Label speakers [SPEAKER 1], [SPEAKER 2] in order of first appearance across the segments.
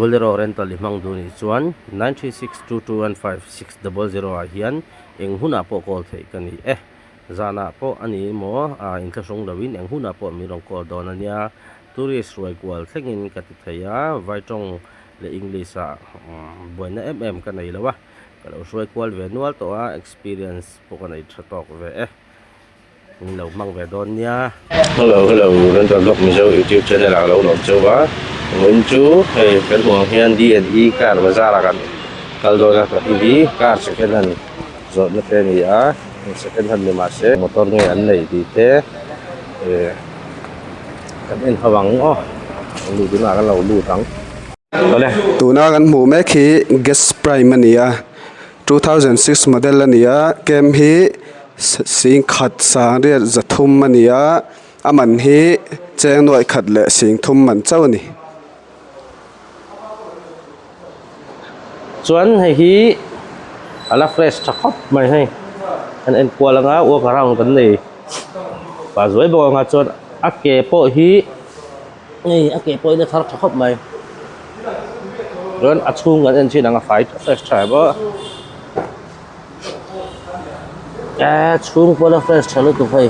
[SPEAKER 1] Bolero rental i hmang duh nih chuan 9362215 600 ah hian eng hunah pawh call theih ka ni e. Zanah pawh a ni maw ah inthlahrung loin eng hunah pawh min rawn call dawn a nia. Tourist hruai kual thlengin ka ti thei a, vai tawng leh English ah buaina em em ka nei lo a, ka lo hruai kual ve nual tawh a, experience pawh ka nei tha tawk ve e. Min lo hmang ve dawn nia. Hello hello Rental Vlog Mizo YouTube channel ah ka lo lawm cheu a, vawiin chu hei kan hmuh ang hian D and E car bazar ah kan kal dawn a, ka hi car second hand zawrhna te a ni a, second hand ni mahse motor nge an nei tih te eh kan en ho ang aw, kan luh tunah kan lo lut ang. Awle.
[SPEAKER 2] Tuna kan hmuh mek hi Gas Prime a ni a. 2006 model a ni a kem hi sing khat sang riat za thum a ni a a man hi cheng nuaih khat leh sing thum man chauh a ni.
[SPEAKER 1] Chuan hei hi a la fresh tha khawp mai hei an en kual anga walk around kan nei pah zuai bawk anga chuan a ke pawh hi Hei a ke pawhin a thar tha khawp mai chuan a chhung kan en chin ang a fai fresh tha em aw eee chhung pawh la fresh tha lutuk hei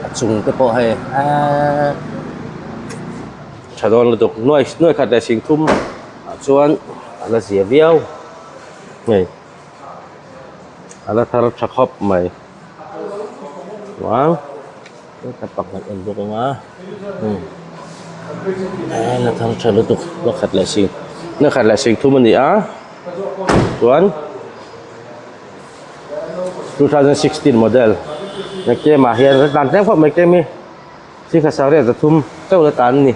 [SPEAKER 1] a chung te pawh hei eee tha dawn lutuk nuai nuai khat leh sing thum ah chuan a la zia viau hei a la thar tha khawp mai chuan. Heta pakhat en bawk ang a umm eee la thar tha lutuk pakhat leh sing pakhat leh sing thum a ni a chuan 2016 model kem ah hian a tlan tlem khawp mai kem hi singkhat sarriat pathum chauh la tlan a ni.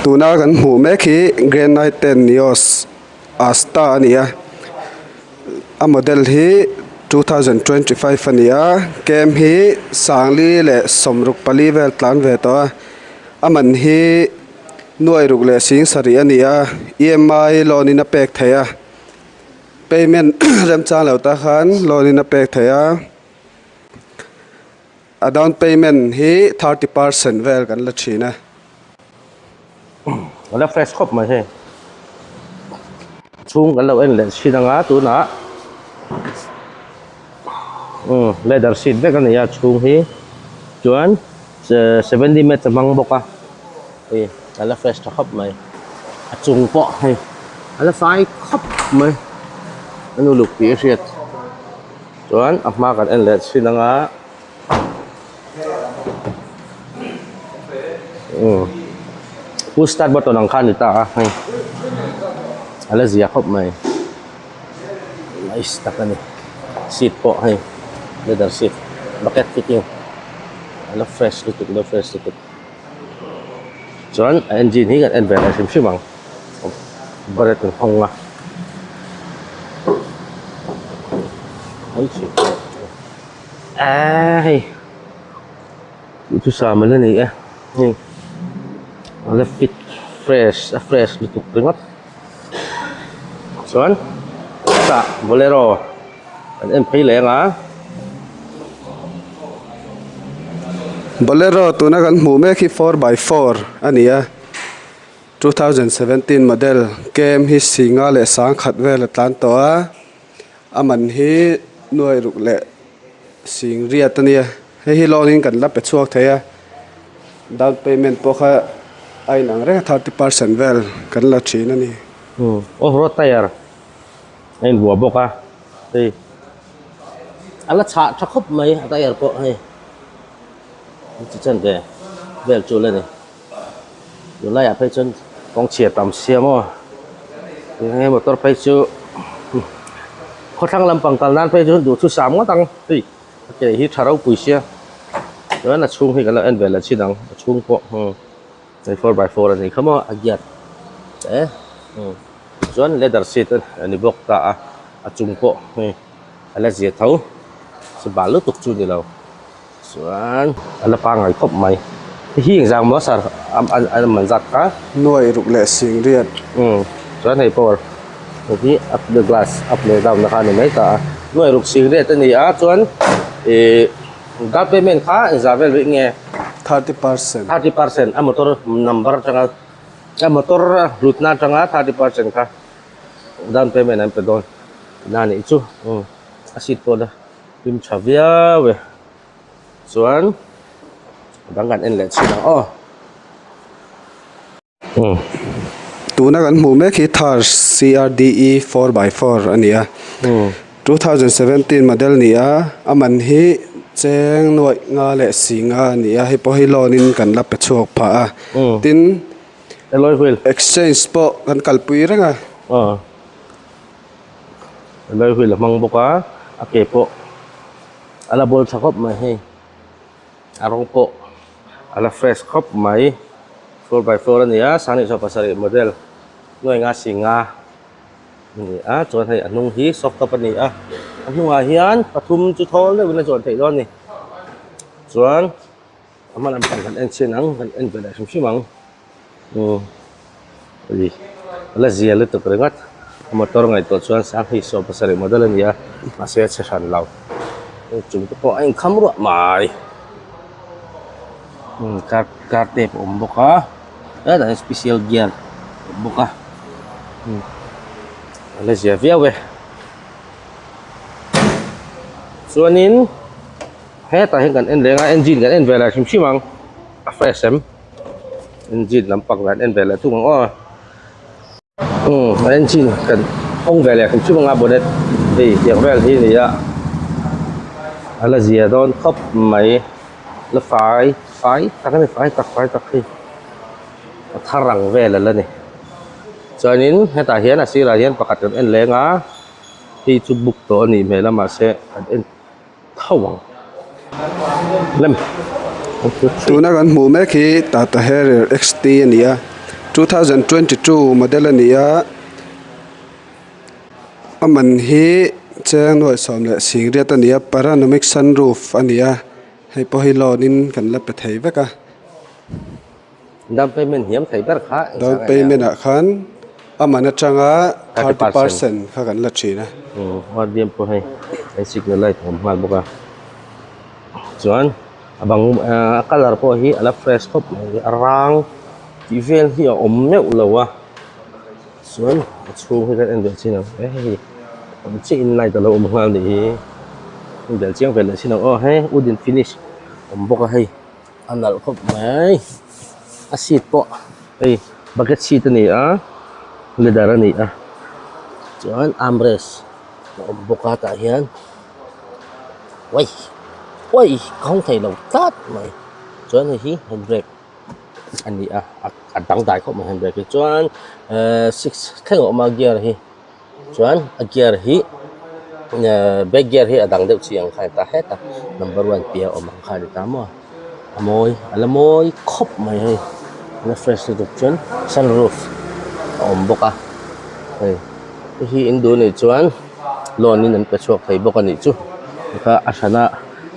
[SPEAKER 2] Tuna kan hmuh mek hi Grand i10 Nios Asta a ni a. A model hi 2025 a ni a kem hi sangli leh sawmruk pali vel tlan ve tawh a a man hi nuai ruk leh sing sarih a ni a EMI loan in a pek theih a payment remchang lo ta khan loan in a pek theih a a down payment hi 30% vel kan la thin a.
[SPEAKER 1] A la fresh khawp mai hei chhung kan lo en leh thin anga tunah umm leather seat vek a ni a chhung hi chuan 70 meter a hmang bawk a hei a la fresh tha khawp mai a chung pawh hei a la fai khawp mai a nu luk tih a hriat chuan a hma kan en leh thin anga. Push start button ang kha a ni ta a hei a la zia khawp mai nice tak a ni seat pawh hei leather seat bucket fitting a la fresh lutuk la fresh lutuk chuan a engine hi kan en ve leh hrim hrim ang bonnet an hawng a. Eee hei duhthusam ala ni e hei ala fit fresh a fresh lutuk ringawt chuan tah bolero an en phei leh ang a.
[SPEAKER 2] Bolero tuna kan hmuh mek hi 4x4 a ni a 2017 model kem hi singa leh sangkhat vel a tlan tawh a. A man hi nuai ruk leh sing riat a nia hei hi loan in kan la pe chhuak thei a down payment pawh kha a inang reng a 30% vel kan la thin a ni.
[SPEAKER 1] Off road tyre a invuah bawk a hei a la chhah tha khawp mai a tyre pawh hei chi chen ve vel chu la ni. Tunlaiah phei chuan kawng chhia tam sia maw hei motor phei chu khawthlang lampang kal nan phei chu duhthusam ngawt ang hei a ke hi tha ropui sia chuan a chhung hi kan lo en ve leh chin ang a chhung pawh hei 4x4 a nih kha maw a gear te chuan leather seat a ni bawk ta a a chung pawh hei a la zia tho chu bal lutuk chu a ni lo. Chuan a la pangngai khawp mai. Hei hi engzang maw sir a man zat kha?
[SPEAKER 2] Nuai ruk leh sing riat.
[SPEAKER 1] Umm chuan hei power hei hi up the glass up leh down na kha a ni mai ta a. Nuai ruk sing riat a ni a chuan ih down payment kha engzah vel rih nge?
[SPEAKER 2] 30%.
[SPEAKER 1] 30% a motor number atanga. A motor a hlutna atanga 30% kha down payment an pe dawn na nih chu umm a seat pawh la hlim tha viau e chuan a dang kan en leh chhin ang aw.
[SPEAKER 2] Tuna kan hmuh mek hi Thar CRDE 4x4 a ni a 2017 model ni a a man hi cheng nuaih nga leh si nga a ni a hei pawh hi loan in kan la pe chhuak phah a tin
[SPEAKER 1] alloy wheel
[SPEAKER 2] exchange pawh kan kalpui reng a.
[SPEAKER 1] Alloy wheel a hmang bawk a a ke pawh a la bawl tha khawp mai hei. A rawng pawh a la fresh khawp mai 4x4 a ni a sanghnih sawm pasarih model nuai nga si nga a ni a chuan hei a hnung hi soft top a ni a a hnungah hian pathum chu thawl deuhin a chuan theih dawn a ni chuan a hma lampang kan en chhin ang kan en ve leh hrim hrim ang. Umm hei a la zia lutuk ringawt a motor ngaihtuah chuan sanghnih sawm pasarih model a ni a mahse a chhe hran lo chung te pawh a inkham ruah mai umm car car tape a awm bawk a hetah hian special gear a awm bawk a umm a la zia viau e chuanin hetah hian kan en leng a engine kan en ve leh hrim hrim ang a fresh em. Engine lampang kan en ve leh thung ang aw umm a engine kan hawng ve leh hrim hrim anga bonnet hei tiang vel hi a ni a a la zia dawn khawp mai la fai fai tak a ni fai tak fai tak hi a thar ang vel a la ni chuanin hetah hian a sirah hian pakhat kan en leng a hei chu book tawh a nih hmel a mahse kan en. Tho ang. Lem.
[SPEAKER 2] Tuna kan hmuh mek hi Tata Harrier XT a ni a, 2022 model a ni a, a man hi cheng nuaih sawm leh singriat a ni a, panoramic sunroof a ni a, hei pawh hi loan in kan la pe thei vek a.
[SPEAKER 1] Down payment hniam thei ber kha.
[SPEAKER 2] Down payment ah khan a man atanga 30% kha kan la thin a.
[SPEAKER 1] Umm RDM pawh hei an signal light a awm nghal bawk a. Chuan a bang a colour pawh hi a la fresh khawp mai a rang tih vel hi a awm meuh lo a. Chuan a chhung hi kan en ve chin ang e hei awm chiah in light a lo awm nghal nih hi. En bel chiang ve leh chin ang aw hei wooden finish awm bawk a hei. A nalh khawp mai a seat pawh hei bucket seat a ni a leather a ni a chuan armrest a awm bawk a tah hian uai uai ka hawng thei lo tlat mai chuan hei hi handbrake a ni a a dangdai khawp mai handbrake hi chuan ehh six thleng a awm a gear hi. Chuan a gear hi ehh back gear hi a dang deuh chi ang kha a ni ta het a number one tia awm ang kha a ni ta maw a mawi a la mawi khawp mai hei a la fresh lutuk chuan sunroof a awm bawk a hei hei hi in duh anih chuan loan in an pe chhuak thei bawk a nih chu tikha a hrana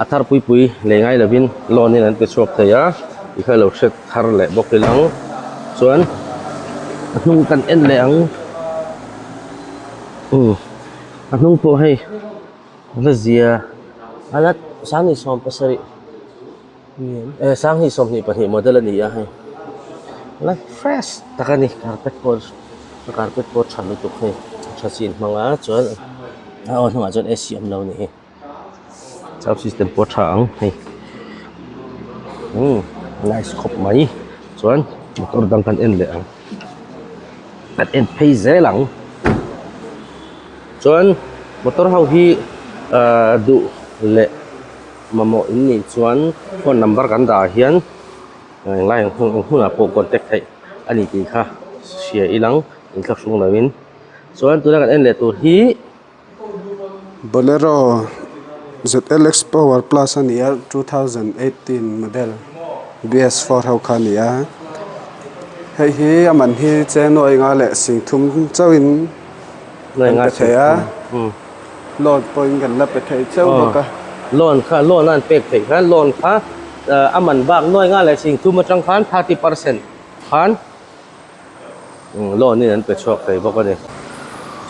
[SPEAKER 1] a thar pui pui lei ngai lovin loan in an pe chhuak thei a tikha lo hre thar leh bawk ilang chuan a hnung kan en leh ang. Umm a hnung pawh hei la zia a la sanghnih sawm pasarih eh sanghnih sawmhnih pahnih model a ni a hei la fresh tak a ni carpet pawh carpet pawh a tha lutuk hei a tha chin hmang a chuan a aw hnungah chuan AC a awm lo a nih hi. Sound system pawh a tha ang hei umm nice khawp mai chuan motor dang kan en leh ang kan en phei zel ang chuan motor ho hi ahh duh leh mamawh in nih chuan phone number kan dah ah hian englai ang hmunah pawh contact theih a ni tih kha hria ilang inthlahrung lovin chuan tuna kan en leh tur hi.
[SPEAKER 2] Bolero ZLX Power Plus a ni a 2018 model BS4 ho kha a ni a hei hi a man hi cheng nuai nga leh singthum chauhin kan pe thei a loan pawhin kan la pe thei chauh bawk a.
[SPEAKER 1] Loan kha loan a an pek theih khan loan kha a man bak nuai nga leh singthum atang khan 30% khan Loan in an pe chhuak thei bawk a ni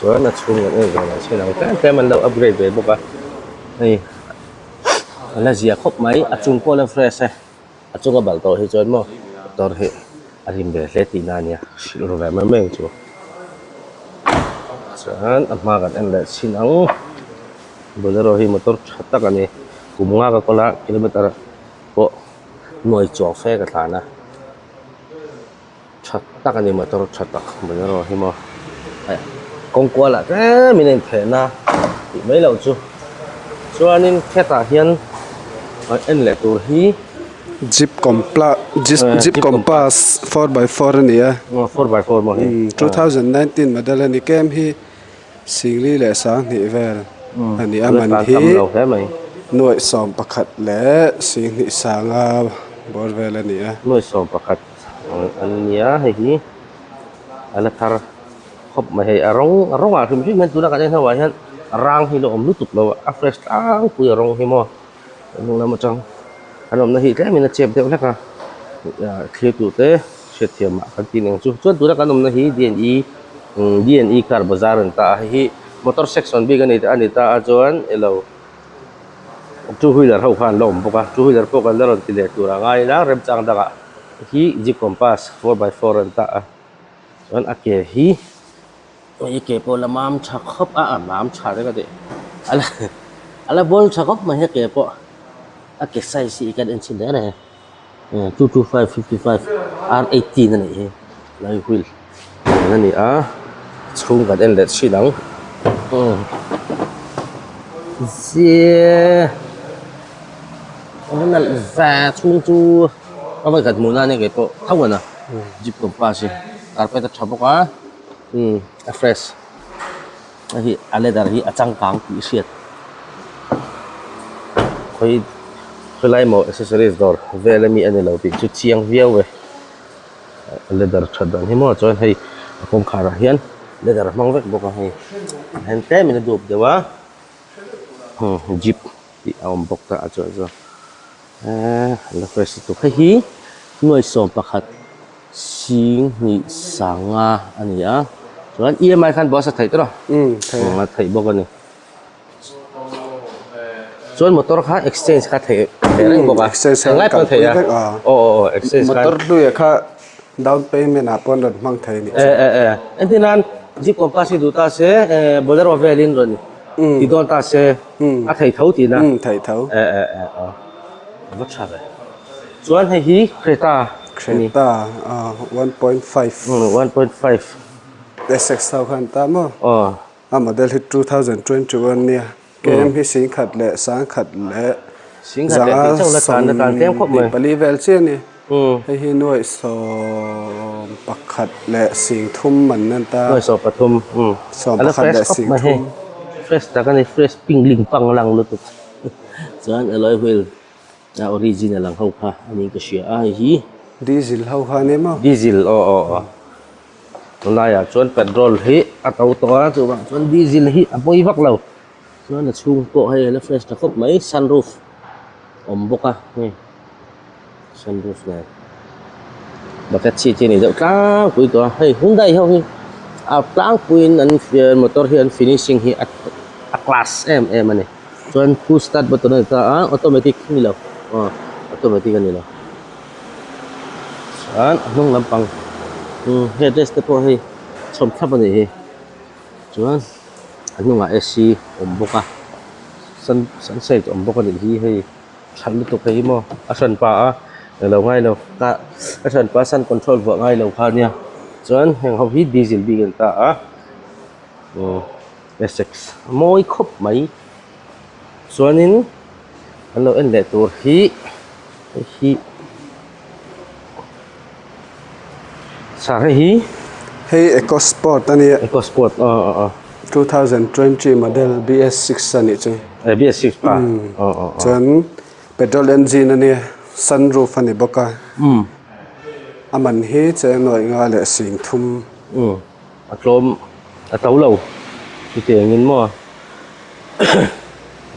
[SPEAKER 1] chuan a chhung an en ve lo chin ang tlem tlem an lo upgrade ve bawk a hei a la zia khawp mai a chung pawh a la fresh e a chunga bal tawh hi chuan maw motor hi. A rim ve hle tihna a nia, hrilh ru ve mai mai ang chu. Chuan a hma kan en leh chhin ang, Bolero hi motor tha tak a ni, kum nga ka kawl a kilometer pawh nuai chuang fe ka thlan a, tha tak a ni motor tha tak Bolero hi maw kawng kual ah tlem in a inthehna tih mai loh chu chuanin hetah hian en leh tur hi.
[SPEAKER 2] Jeep compla Jeep Compass 4x4 a ni a.
[SPEAKER 1] 4x4 maw hi.
[SPEAKER 2] 2019 model a ni kem hi Singli leh Sanghnih vel a ni a man hi nuaih sawm pakhat leh Singhnih sanga bawr vel a ni a.
[SPEAKER 1] Nuaih sawm pakhat a nia hei hi a la thar khawp mai hei a rawng a rawngah hrim hrim hian tuna kan en ho ah hian rang hi la awm lutuk lo a fresh tlangpui a rawng hi maw. Hnung lam atang an awmna hi tlemin a chep deuh hlek a thlir tur te hriatthiam ah kan tih nen chu chuan tuna kan awmna hi D and E D and E car bazar an ta a hei hi motor section bik a ni a ni ta a chuan elo two wheeler ho kha an la awm bawk a two wheeler pawh kan la rawn ti leh tur a ngai ila remchang dangah hi jeep compass 4x4 an ta a chuan a ke hi. Hei ke pawh la mam tha khawp a a mam tha reng a tih a la a la bawl tha khawp mai he ke pawh a ke size hi kan en chhin reng reng e 225 55 R 18 a nih hi lai wheel a ni a chhung kan en leh thin ang zee a nalh ve chhung chu a vawikhat hmuh nan enge pawh tho a na jeep compass hi carpet a tha bawk a. Umm a fresh a hi a leather hi a changkang tih hriat khawi khawilai maw accessories dawr vel ami a ni lo tih chu chiang viau e a leather that dan hi maw chuan hei a kawngkhar ah hian leather a hmang vek bawk a hei a then tlem in a dup deuh a jeep tih a awm bawk ta a chuan chuan eee a la fresh lutuk hei hi nuai sawm pakhat. Sing hnih sanga a ni a chuan EMI khan bus a theih tawh a a theih bawk a ni chuan motor kha exchange kha theih theih reng bawk a englai pawh a theih a aw aw aw exchange khan
[SPEAKER 2] motor hluiah kha down payment ah pawh an rawn hmang thei a ni
[SPEAKER 1] e e e entir nan jeep compass hi duh ta se bolero velin rawn ti dawn ta se a thei tho tihna
[SPEAKER 2] thei tho
[SPEAKER 1] e e e a va tha ve. Chuan hei hi Creta a ni.
[SPEAKER 2] Creta 1.5.
[SPEAKER 1] 1.5.
[SPEAKER 2] SX ho khan ta maw?
[SPEAKER 1] Aw.
[SPEAKER 2] A model hi 2021 nia. KM hi singkhat leh sangkhat leh
[SPEAKER 1] Singkhat leh tih chauh la tlan la tlan tlem khawp mai.
[SPEAKER 2] Pali vel chiah a ni. Hei hi nuaih sawm pakhat leh sing thum man an ta.
[SPEAKER 1] Nuaih sawm pathum.
[SPEAKER 2] Sawm pakhat leh sing thum.
[SPEAKER 1] Fresh tak a ni. Fresh ping ling pang lang lutuk. Chuan alloy wheel. A original ang ho kha a niin ka hria a hei hi.
[SPEAKER 2] Diesel ho kha a ni maw?
[SPEAKER 1] Diesel aw aw aw tunlaiah chuan petrol hi a to tawh a chuvang chuan diesel hi a pawi vak lo chuan a chhung pawh hei a la fresh tha khawp mai sunroof awm bawk a hei sunroof nen bucket seat hi a ni deuh tlangpui tawh a hei hyundai ho hi a tlangpuiin an motor hi an finishing hi a class em em a ni. Chuan push start button a ni ta a automatic ni lo aw automatic a ni lo chuan a hnung lampang umm he dress te pawh hei chhawm thlap a nih hi chuan a hnungah A C awm bawk a sun sunshade awm bawk a nih hi hei tha lutuk hei hi maw a hran pa a englo ngai lo ka a hran pa sun control vuah ngai lo kha ania chuan heng ho hi diesel bik a ni ta a umm. Essex a mawi khawp mai chuanin an lo en leh tur hi hei hi sir hei hi
[SPEAKER 2] hei eco sport a nia
[SPEAKER 1] eco sport aw aw aw
[SPEAKER 2] 2020 model BS6 a nih chu
[SPEAKER 1] eh BS6 pa aw aw aw
[SPEAKER 2] chuan petrol engine a nia sunroof a ni bawk a a man hi cheng nuaih nga leh sing thum
[SPEAKER 1] A tlawm a to lo chutiangin maw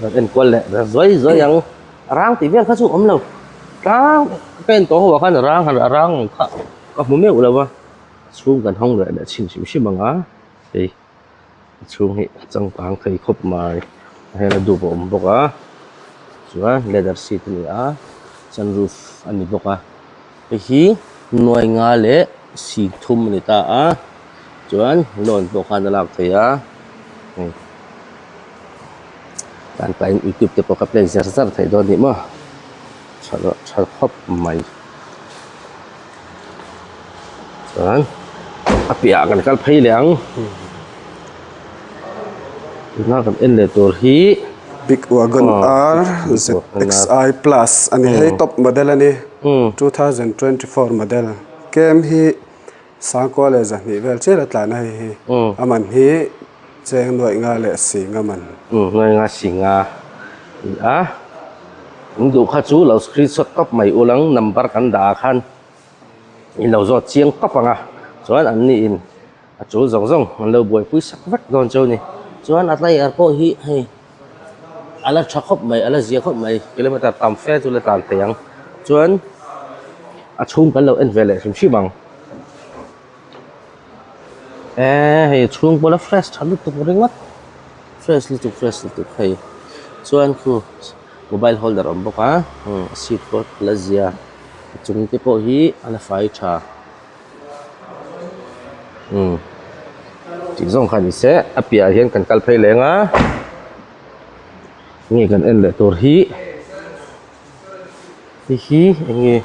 [SPEAKER 1] rawn enkual leh zuai zuai ang a rang tih vel kha chu awm lo tlang ka en tawh ho ah khan a rang a rang ang kha ka hmu meuh lo va a chhung kan hawng leh leh chhin hrim hrim ang a hei a chhung hi a changkang thei khawp mai a hian a dup a awm bawk a chuan leather seat a ni a sunroof a ni bawk a hei hi. Nuai nga leh si thum a ni ta a chuan loan pawh khan a lak theih a hei tan pahin youtube te pawh kha play zar zar theih dawn a ni maw tha loh tha khawp mai chuan a piahah kan kal phei leh ang tuna kan en leh tur hi.
[SPEAKER 2] Big Wagon R ZXi Plus a ni hei top model a ni 2024 model kem hi sangkua leh zahnih vel chiah a tlan a hei hi a man hi cheng nuaih nga leh sing a man.
[SPEAKER 1] Nuaih nga sing a ni a in duh kha chu lo screenshot tawp mai ulang number kan dah ah khan in lo zawt chiang tawp ang a chuan an ni in A chul zawng zawng an lo buaipui sak vek dawn chu a ni. Chuan a tyre pawh hi hei a la tha khawp mai a la zia khawp mai kilometer tam fe chu la tlan thei ang. Chuan a chhung kan lo en ve leh hrim hrim ang. Eee hei a chhung pawh la fresh tha lutuk ringawt fresh lutuk fresh lutuk hei. Chuan khu mobile holder a awm bawk a a seat pawh a la zia a chung te pawh hi a la fai tha. Umm tih zawng kha ni se a piahah hian kan kal phei leng a nge kan en leh tur hi hei hi eng nge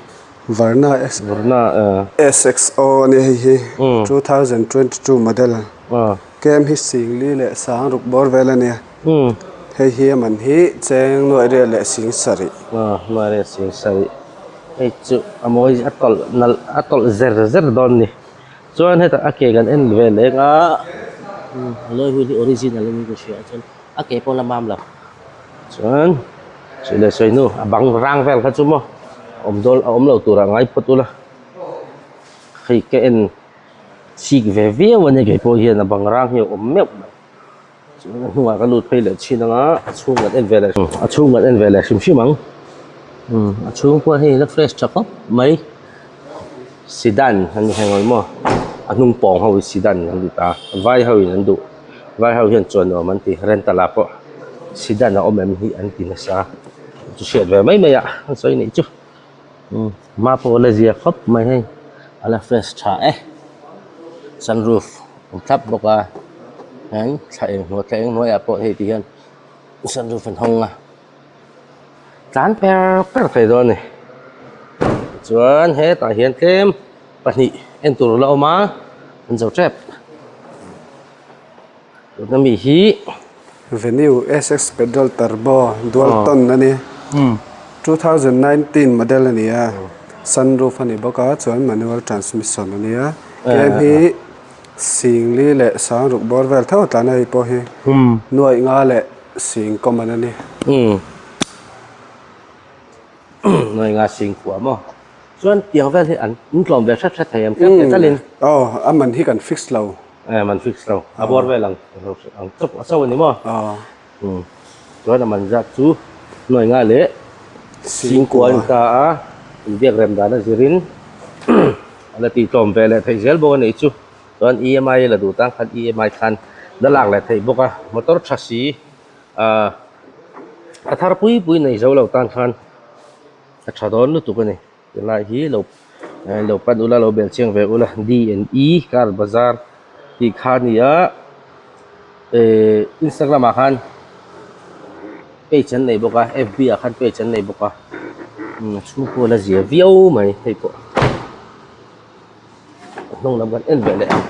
[SPEAKER 2] Varna S
[SPEAKER 1] Varna ah
[SPEAKER 2] SXO a ni hei hi 2022 model kem hi singli leh sang ruk bawr vel a nia hei hi a man hi cheng nuaih riat leh sing sarih
[SPEAKER 1] nuaih riat sing sarih. Hei chu a mawi a tawlh nalh a tawlh zer zer dawn ni chuan hetah a ke kan en ve leng a a lawi hun hi original a niin ka hria a chuan a ke pawh la mam lo chuan sawi leh sawi hnu a bang rang vel kha chu maw awm dawl a awm lo turah ngai phawt ula hei ka en chik ve viau a ni keipawh hian a bang rang hi a awm meuh mai. Chuan a hnungah ka lut phei leh thin ang a, a chhung kan en ve leh a chhung kan en ve leh hrim hrim ang. Umm a chhung pawh hei la fresh tha khawp mai. Sedan a ni heng awih maw a hnung pawng ho hi sedan an ti ta vai ho in an duh vai ho hian chuan nuam an ti rental ah pawh sedan a awm em hi an ti nasa chu hriat ve mai mai ah an sawi nih chu umm hma pawh la zia khawp mai hei a la fresh tha e sunroof. An thlap bawk a hian thla eng hnuai thla eng hnuaiah pawh hei ti hian sunroof an hawng a tlan per per thei dawn a ni tichuan hetah hian tlem pahnih en tur la awm a an zo tep tuna mi hi.
[SPEAKER 2] Venue SX petrol turbo dual tone a ni 2019 model a ni a sunroof a ni bawk a chuan manual transmission a ni a tlem hi singli leh sangruk bawr vel tho tlan a hei pawh hi nuaih nga leh sing common a ni.
[SPEAKER 1] Nuaih nga sing kua maw chuan tiang vel hi an tlawm ve hret hret thei em tlem teh talin.
[SPEAKER 2] Aw a man hi kan fix lo.
[SPEAKER 1] Eh man fix lo a bawr vel ang ang chawp a chauh a ni maw umm chuan a man zat chu nuai nga leh singkua a ni ta a inbiak rem dan a zirin a la tih tlawm ve leh theih zel bawk a nih chu chuan EMI la duh tan khan EMI khan la lak leh theih bawk a motor tha si ah a thar pui pui nei zo lo tan khan a tha dawn lutuk a ni. Helai hi lo lo pan ula lo bel chiang ve ula D and E car bazar tih kha a ni a ehh instagram ah khan page an nei bawk a fb ah khan page an nei bawk a umm a chhung pawh a la zia viau mai hei pawh a hnung lam kan en ve leh ang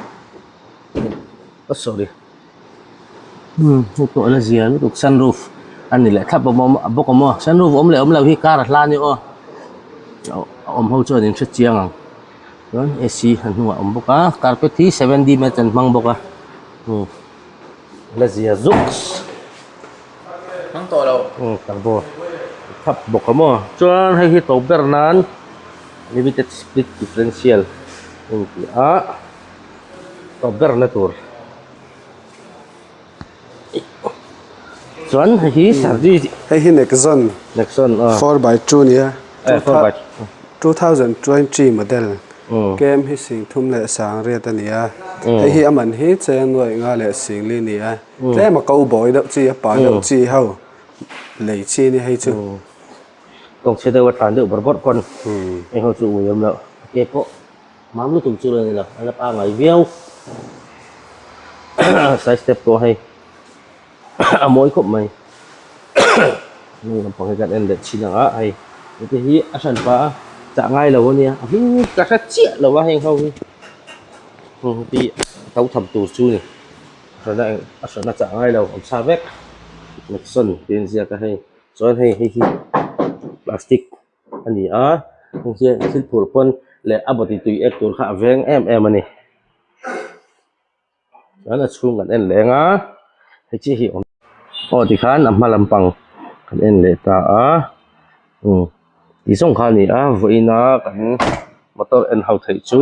[SPEAKER 1] oh sorry. Umm hei pawh a la zia lutuk sunroof a ni leh thlap bawk a maw sunroof awm leh awm lo hi car a hla a ni aw a awm ho chuan in hre chiang ang chuan A_C a hnungah a awm bawk a carpet hi seven D mat an hmang bawk a umm a la zia zuks umm turbo thlap bawk a maw chuan hei hi to ber nan limited split differential a inti a to ber na tur. Chuan hei hi sardi
[SPEAKER 2] Hei hi Nexon
[SPEAKER 1] Nexon a
[SPEAKER 2] 4x2 nia
[SPEAKER 1] eh 4x
[SPEAKER 2] 2020 model kem hi sing thum leh sang riat a ni a hei hi a man hi cheng nuaih nga leh sing li ni a tlem a ko bawi deuh chi a pa deuh chi ho lei chi ni hei chu
[SPEAKER 1] kawng chhe deuh a tlan deuh bawrh bawrh pawn hei ho chu ui awm loh ke pawh. Mam lutuk chu la ni lo a la pangai viau side step pawh hei a mawi khawp mai hnung lampang hi kan en leh thin ang a hei heti hi a hran pah a chah ngai lo a nia a hming ka hre chiah lo a heng ho hi heti to tham tur chu a ni a hrana eng a hrana chah ngai lo awm sa vek nexon tih a inziak a hei chuan hei hei hi plastic. a ni a heng hian thil phurh pawn leh a body tui ek tur kha a veng em em a ni chuan a chhung kan en leng a hei chiah hi a awm aw tikhan a hma lampang kan en leh ta a umm tih zawng kha a ni a vawiin a kan motor en ho theih chu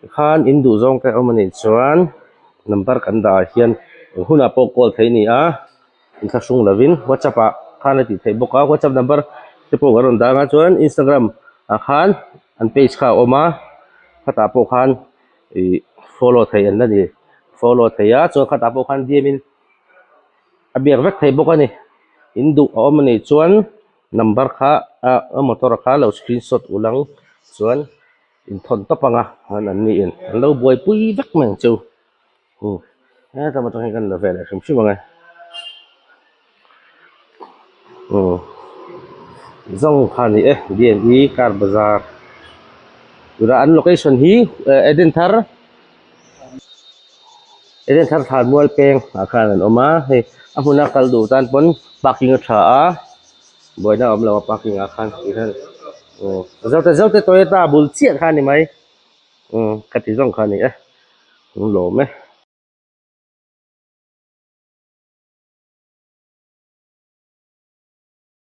[SPEAKER 1] tikhan in duh zawng te a awm a nih chuan number kan dah ah hian eng hunah pawh call theih a ni a. Inthlahrung lovin whatsapp ah khan a tih theih bawk a whatsapp number te pawh kan rawn dah anga chuan instagram ah khan an page kha a awm a khatah pawh khan ih follow theih an la ni follow thei a chuan khatah pawh khan D M in a biak vek theih bawk a ni in duh a awm a nih chuan number kha a motor kha lo screenshot ulang chuan inthawn tawp anga an ni in an lo buaipui vek mai ang chu. Umm heta atang hian kan la ve leh hrim hrim ang e umm zawng kha a ni e D and E car bazar tuna an location hi Eden thar Eden thar thlan mual peng ah khan an awm a hei a hmuna kal duh tan pawn parking a tha a buaina a awm lo a parking ah khan ti hian umm zote zote toyota bul chiah kha a ni mai umm ka ti zawng kha a ni e. Lawm e.